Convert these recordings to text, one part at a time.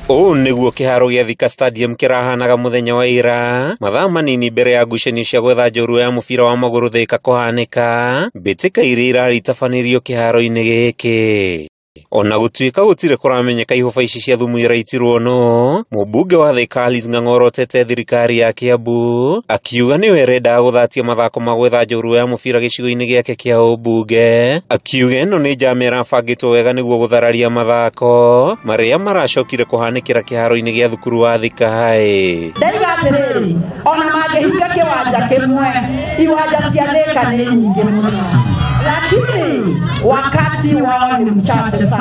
Ũũ nĩguo kĩharo gĩa Thika Stadium kĩrahanaga mũthenya wa ira mathaa manini mbere ya ngucanio cia gwetha njorua ya mũbira wa magũrũ Thika kũhanĩka. Mbĩtĩka iria irarĩ itabanĩrio kĩharo-inĩ gĩkĩ. Ona gũtuĩka gũtirĩ kũramenyeka ihũba ici cia thumu iraitirwo no mũmbunge wa Thika Alice Ng'ang'a orotete thirikari ya Kiambu akiuga nĩyo ĩrendaga gũthatia mathako ma gwetha njorua ya mũbira gĩcigo-inĩ gĩake kĩa ũmbunge, akiuga ĩno nĩ njama ĩrabangĩtwo wega nĩguo gũthararia mathako marĩa maracokire kũhanĩkĩra kĩharo-inĩ gĩa thukuru wa Thika High. Ndaiga atĩrĩrĩ, ona mangĩhinga kĩwanja kĩmwe, iwanja cia Thika nĩ nyingĩ mũno, lakini wakati wao ni mchache sana.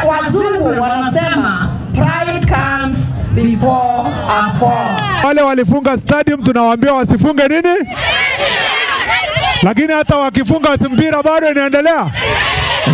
Wazungu wanasema pride comes before a fall. Wale walifunga stadium tunawaambia wasifunge nini? Lakini hata wakifunga mpira bado inaendelea.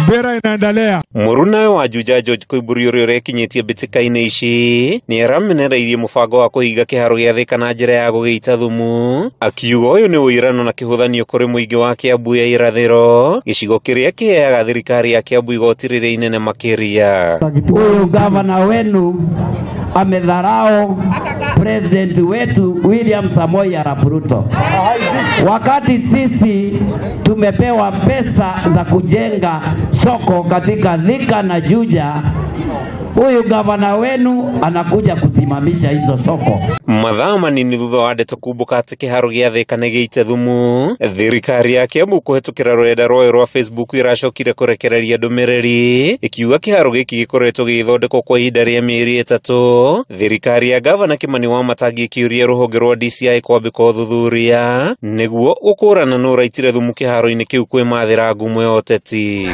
Mpira inaendelea. Mũrunawe wa Juja George Koimburi ũrĩa ũrekinyĩtie mbĩtĩka-inĩ ici nĩaramenereirie mũbango wa kũhinga kĩharo gĩa Thika na njĩra ya gũgĩita thumu, akiuga ũyũ nĩ ũirano na kĩhũthanio kũrĩ mũingĩ wa Kiambu ya irathĩro, gĩcigo kĩrĩa kĩheaga thirikari ya Kiambu igoti rĩrĩa inene makĩria. Huyu gavana wenu amedharau president wetu William Samoei Arap Ruto, wakati sisi tumepewa pesa za kujenga soko katika Thika na Juja. Huyu gavana wenu anakuja kusimamisha hizo soko. Mathaa manini thutha wa ndeto kumbũka atĩ kĩharo gĩa Thika nĩ gĩite thumu, thirikari ya Kiambu kũhetũkĩra rũrenda rwayo rwa Facebook ĩracokire kũrekereria ndũmĩrĩri ĩkiuga kĩharo gĩkĩ gĩkoretwo gĩgĩthondekwo kwa ihinda rĩa mĩeri 3. Thirikari ya gavana Kimani Wamatangi ĩkĩũria rũhonge rwa DCI kwambĩka ũthuthuria nĩguo gũkũrana nũ ũraitire thumu kĩharo-inĩ kĩu kwĩmathĩra ngumo ya ũteti.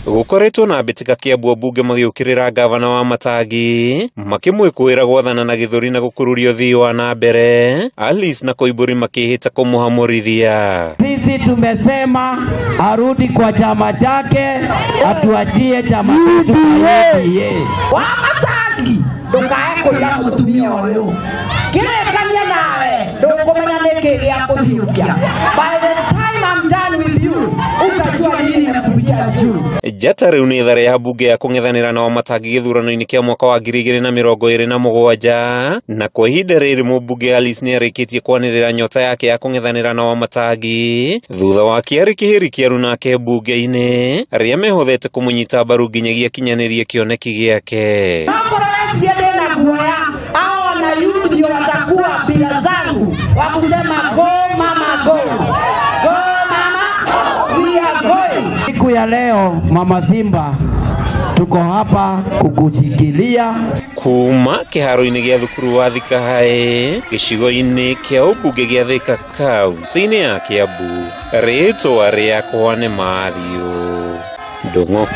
Gũkoretwo na mbĩtĩka Kiambu ambunge magĩũkĩrĩra gavana wa Matangi makĩmwĩkũĩra gwathana na gĩthũri na gũkururia ũthii wa na mbere, Alice na Koimburi makĩhĩta kũmũhamũrithia. Sisi tumesema arudi kwa chama chake, atuachie chama chetu cha UDA. Wamatangi ndukae kũiya mũtumia ũyũ, kĩrĩkania nawe ndũkũmenya nĩkĩ gĩa kũhiũkia. By the time I'm done with you, utajua nini nimekupitia juu. Njata rĩu nĩ thare ya mbunge ya kũng'ethanĩra na Wamatangi gĩthurano-inĩ kĩa mwaka wa 2027, na kwa ihinda rĩrĩ mũmbunge Alice nĩarĩkĩtie kwanĩrĩra nyota yake ya kũng'ethanĩra na Wamatangi thutha wa kĩarĩ kĩhĩri kĩaru nake mbunge-inĩ arĩa mehothete kũmũnyita mbaru nginyagia akinyanĩrie kĩoneki gĩake. Hao na youth ndio watakuwa pia zangu wa kusema go mama go. Go mama, we are going. Siku ya leo Mama Simba tuko hapa kukushikilia. Kuma kĩharo-inĩ gĩa thukuru wa Thika High gĩcigo-inĩ kĩa ũmbunge gĩa Thika kaunti-inĩ ya Kiambu, rĩtwa rĩakwa nĩ Mathiũ Ndung'u.